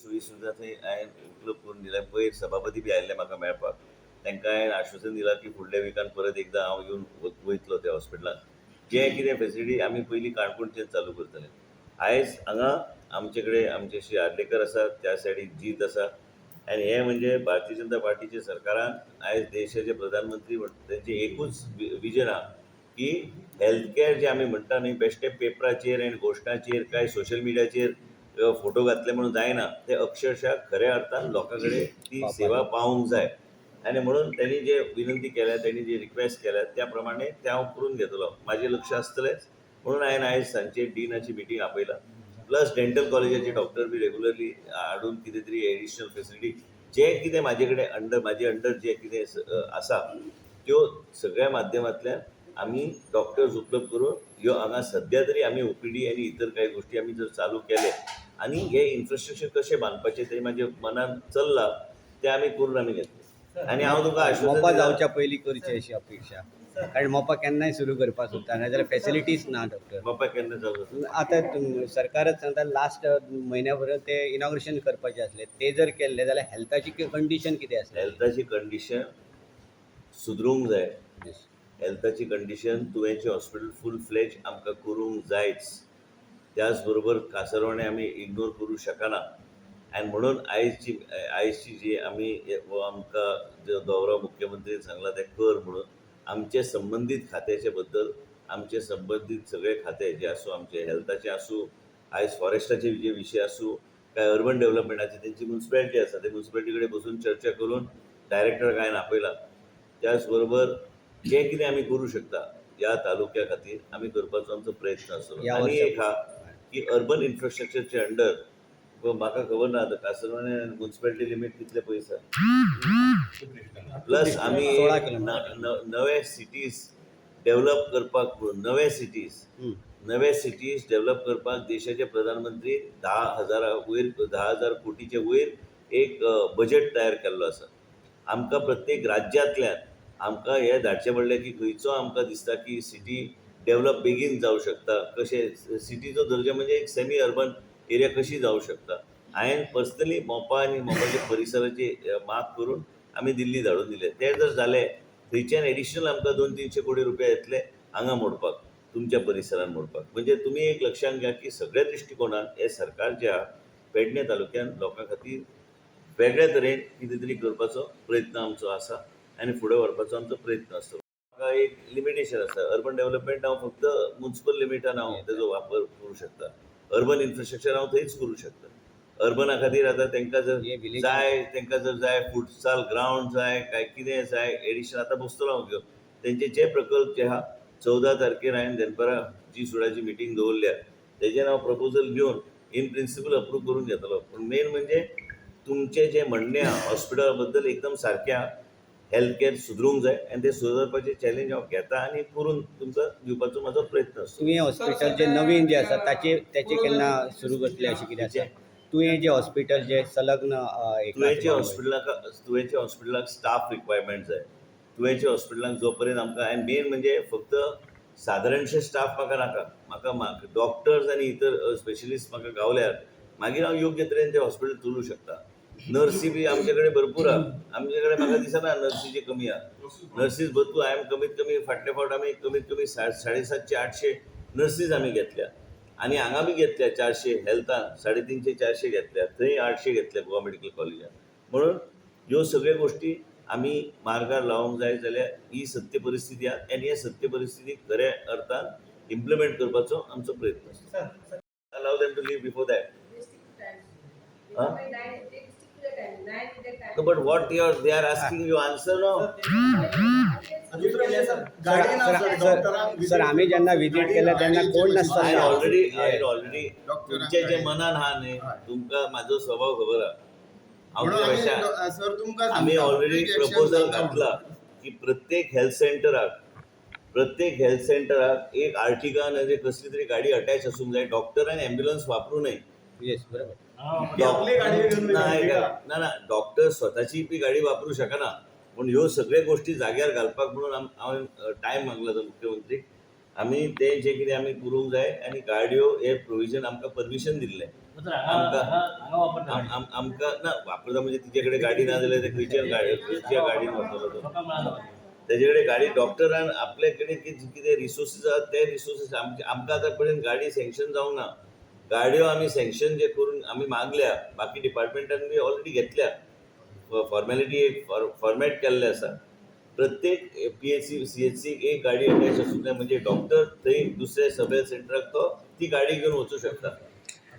सोयी सुविधा थंय हांवें उपलब्ध करून दिल्या. पयर सभापती बी आयिल्ले म्हाका मेळपाक, तांकां हांवें आश्वासन दिलां की फुडल्या विकान परत एकदां हांव येवन वयतलो त्या हॉस्पिटलान. जें कितें फेसिलिटी आमी पयलीं काणकोणच्यान चालू करतले. आयज हांगा आमचे कडेन आमचे श्री आर्लेकर आसा, त्या सायडीक जीत आसा. आनी हें म्हणजे भारतीय जनता पार्टीचे सरकारान आयज देशाचे प्रधानमंत्री तेंचें एकूच विजन आहा की हेल्थ केअर जे आमी म्हणटा न्ही, बेश्टे पेपराचेर आनी घोशणाचेर काय सोशल मिडियाचेर फोटो घातले म्हणून जायना, ते अक्षरशः खऱ्या अर्थान लोकां कडेन ती सेवा पावूंक जाय. आनी म्हणून तेणी जे विनंती केल्या, तेणी जे रिक्वेस्ट केल्या, त्या प्रमाणे ते हांव करून घेतलो. म्हाजें लक्ष आसतलेंच म्हणून हांवें आयज सांजचे डिनाची मिटींग आपयला. प्लस डेंटल कॉलेजाचे डॉक्टर बी रेगुलरली हाडून कितें तरी एडिशनल फेसिलिटी जें कितें म्हाजे कडेन अंडर, म्हाजे अंडर जें कितें आसा, त्यो सगळ्या माध्यमांतल्यान आमी डॉक्टर्स उपलब्ध करून ह्यो हांगा सद्या तरी आमी ओपीडी आनी इतर कांय गोश्टी आमी जर चालू केले आनी हे इन्फ्रास्ट्रक्चर कशें बांदपाचें तें म्हाजे मनान चल्लां, तें आमी करून आमी घेतले. आनी हांव तुका आश्वासन मोपा दिता- जावच्या पयलीं करचें अशी अपेक्षा, कारण मोपा केन्नाय सुरू करपाक सोदता, नाजाल्यार फेसिलिटीज ना डॉक्टर. मोपा केन्ना चालू जाता? आतां सरकारच सांगता, लास्ट म्हयन्या पर्यंत ते इनॉग्रेशन करपाचें आसलें. ते जर केल्लें जाल्यार हेल्थाची कंडिशन कितें आसलें? हेल्थाची कंडिशन सुदरूंक जाय. हेल्थाची कंडिशन, तुवेंचें हॉस्पिटल फूल फ्लॅज आमकां करूंक जायच. त्याच बरोबर कासरवाणे आमी इग्नोर करूं शकना. आनी म्हणून आयजची जी आमी हो आमकां जो दौरो मुख्यमंत्रीन सांगला तें कर म्हणून, आमचे संबंदीत खात्याचे बद्दल, आमचे संबंदीत सगळे खाते जे आसूं, आमचे हेल्थाचे आसूं, आयज फॉरेस्टाचे जे विशय आसूं, काय अर्बन डेव्हलपमेंटाचे, तेंची म्युन्सिपेलिटी आसा, ते म्युन्सिपेलिटी कडेन बसून चर्चा करून डायरेक्टर हांवें आपयला. त्याच बरोबर जें कितें आमी करूं शकता ह्या तालुक्या खातीर आमी करपाचो आमचो प्रयत्न आसतलो. ह्या आनी वर्सा- एक आहा की अर्बन इन्फ्रास्ट्रक्चरचे अंडर, म्हाका खबर ना आतां कासरवाणे म्युन्सिपेलिटी लिमीट कितले पयस आहा. प्लस आमी 16 किलोमीटर. नवे सिटीज डेव्हलप करपाक म्हणून, नवे सिटीज नवे सिटीज डेव्हलप करपाक देशाचे प्रधानमंत्री 10,000 वयर, 10,000 कोटीचे वयर एक बजेट तयार केल्लो आसा. आमकां प्रत्येक राज्यांतल्यान आमकां हें धाडचें पडलें की खंयचो आमकां दिसता की सिटी डेव्हलप बेगीन जावं शकता, कशें सिटीचो दर्जो म्हणजे एक सेमी अर्बन एरिया कशी जावं शकता. हांवें पर्सनली मोपा आनी मोपाच्या परिसराची मार्क करून आमी दिल्ली धाडून दिले. ते जर जाले, थंयच्यान एडिशनल आमकां 200-300 कोटी रुपया येतले हांगा मोडपाक, तुमच्या परिसरान मोडपाक. म्हणजे तुमी एक लक्षांत घ्या की सगळ्या दृश्टिकोनान हे सरकार जे आहा, पेडणे तालुक्यान लोकां खातीर वेगळे तरेन कितें तरी करपाचो प्रयत्न आमचो आसा आनी फुडें व्हरपाचो आमचो प्रयत्न आसतलो. म्हाका एक लिमिटेशन आसा. अर्बन डेव्हलपमेंट हांव फक्त म्युन्सिपल लिमिटान हांव तेजो वापर करूं शकता. अर्बन इन्फ्रास्ट्रक्चर हांव थंयच करूं शकता. अर्बना खातीर आतां तांकां जर हे village- जाय, तांकां जर जाय, फुटसाल ग्रावंड जाय, काय कितें जाय एडिशन, आतां बसतलो हांव घेवन तेंचे जे प्रकल्प जे आहा. 14 तारखेर हांवें दनपरां जी सुडाची मिटींग दवरल्या, तेजेर हांव प्रपोजल घेवन इन प्रिंसिपल अप्रूव करून घेतलो. पूण मेन म्हणजे तुमचें जें म्हणणें आहा हॉस्पिटला बद्दल एकदम सारकें आहा. हेल्थ केअर सुदरूंक जाय आनी तें सुदरपाचें चॅलेंज हांव घेता आनी करून तुमकां दिवपाचो म्हाजो प्रयत्न आसतलो. तुवें हॉस्पिटल जे नवीन जे आसा ताचे तेचे केन्ना सुरू करतले अशें कितें आसा? तुवें जे हॉस्पिटल जे संलग्न एक तुवेंच्या हॉस्पिटलाक स्टाफ रिक्वायरमेंट जाय. तुवेंच्या हॉस्पिटलाक जो पर्यंत आमकां, आनी मेन म्हणजे फक्त सादारणशे स्टाफ म्हाका नाका. म्हाका डॉक्टर्स आनी इतर स्पेशलिस्ट म्हाका गावल्यार मागीर हांव योग्य तरेन तें हॉस्पिटल चलोवंक शकता. नर्सी बी आमचे कडेन भरपूर आहा. आमचे कडेन म्हाका दिसना नर्सीची कमी आहा. नर्सीस भरपूर. हांवें कमीत कमी फाटले फावट आमी कमीत कमी 750-800 नर्सीस आमी घेतल्या आनी हांगा बी घेतल्या 400, हेल्थान 350-400 घेतल्या, थंय 800 घेतल्या गोवा मेडिकल कॉलेजान. म्हणून ह्यो सगळ्यो गोश्टी आमी मार्गार लावंक जाय जाल्यार ही सत्य परिस्थिती आहा आनी हे सत्य परिस्थिती खऱ्या अर्थान इम्प्लिमेंट करपाचो आमचो प्रयत्न आसता. Allow them to leave before that. They stick to time. Huh? By 9, they stick to the time. 9 is the time. No, but what you are, they are asking you answer, no? दुसरें म्हणजे sir, गाडी ना sir, डॉक्टरांक. Sir, आमी जेन्ना visit केलें तेन्ना कोण नासतालो. I already तुमचे जे मनान आहा न्ही, तुमकां म्हाजो स्वभाव खबर आहा. हांव म्हणून तुमच्या आमी सर तुमकां आमी सांगता, ऑलरेडी quick action proposal जाता म्हणून. घातला की प्रत्येक हेल्थ सेंटराक एक आर्टिगा नाजाल्यार कसली तरी गाडी अटॅच आसूंक जाय. डॉक्टर आनी एम्ब्युलन्स वापरूं नये. येस, बरोबर. ती आपली गाडी घेवन ना, वयता. ना ना, डॉक्टर स्वताची बी गाडी वापरूं शकना, पूण ह्यो सगळ्यो गोश्टी जाग्यार घालपाक म्हणून हांवें टायम मागला तो मुख्यमंत्री. आमी तें जें कितें आमी करूंक जाय आनी गाडयो हे प्रोविजन आमकां परमिशन दिल्लें. आमकां हांगा वापरता. आमकां ना वापरता म्हणजे तिचे कडेन गाडी ना जाल्यार ते खंयच्यान गाडी, खंयच्या गाडीन वतलो तो? लोकांक मेळना. तेजे कडेन गाडी, डॉक्टरान आपले कडेन कितें कितें रिसोर्सीस आसात ते रिसोर्सीस आमचे. आमकां आतां पर्यंत गाडी सँक्शन जावंक ना. गाडयो आमी सँक्शन जे करून आमी मागल्या, बाकी डिपार्टमेंटान बी ऑलरेडी घेतल्या, फॉर्मेलिटी एक फॉर्मेट केल्लें आसा. प्रत्येक पीएचसी, सीएचसीक एक गाडी अटॅच आसूंक जाय, म्हणजे डॉक्टर थंय दुसऱ्या सब हेल्थ सेंटराक तो ती गाडी घेवन वचूं शकता.